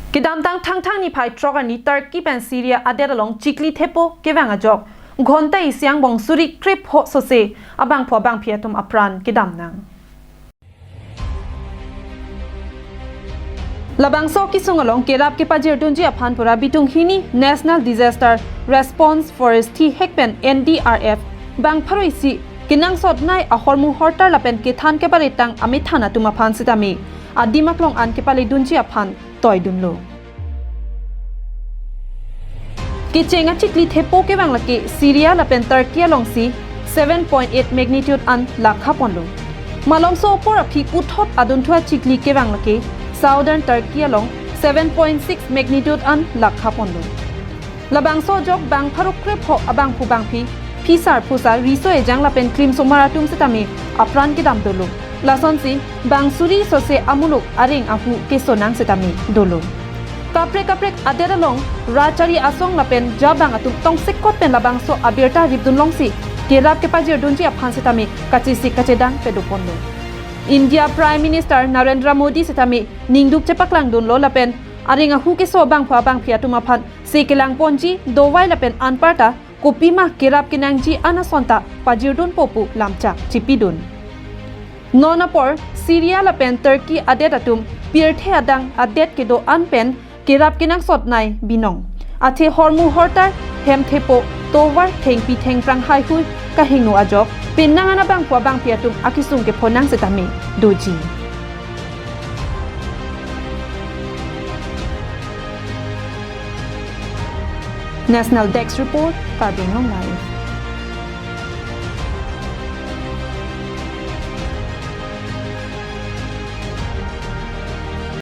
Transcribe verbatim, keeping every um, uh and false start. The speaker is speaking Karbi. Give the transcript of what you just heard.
Kedamtang Thangthang niphai throk arni Turkey pen Syria adet along chikli thepo kevang ajok ghonta isi angbong suri krepho sose abangphu abangphi atum apran kedamnang. Labangso kesung along kerap kepajirdunji aphan pura bitung hini National Disaster Response Force thihek pen N D R F bang pharo isi kenangsotnei ahormu hortar lapen kethan kebaretang amethan atum aphan sitame adim aklong an kepaledunji aphan toidunlo. Kecheng achikli thepo kevang lake Syria lapen Turkey alongsi seven point eight magnitude an lakha ponlo. Malomso apor aphi puthot adunthu achikli kevang lake Southern Turkey along seven point six magnitude an lakha ponlo. Labangso ajok bang pharo krepho abangphu bangphi, phisar phusar, riso ejang lapen klimsomar atum sitame apran kedam dolo. Lasonsi bang suri sose amuluk areng ahu kesonang sitame dolo. Kaprek kaprek adet along rachari asong lapen jabang atum tongsekot pen labangso abirta ripdun longsi kerap kepajirdunji aphan sitame kachesik kachedang padoponlo. India Prime Minister Narendra Modi sitame ningduk chepaklangdunlo lapen areng ahu keso abangphu abangphi atum aphan se kelang ponji dovai lapen anparta kopima kerap kenangji an asonta pajirdunpo pu lamchak chipidun. Non apor Syria lapen Turkey adet atum pirthe adang adet kedo an pen kerap kenangsotnei binong. Athe hormu hortar, hem thepo, tovar, thengpi thengphrang haihui kahingno ajok penang an abangphu abangphi atum akesung kephonang sitame doji. National Desk Report, Karbi Anglong Live.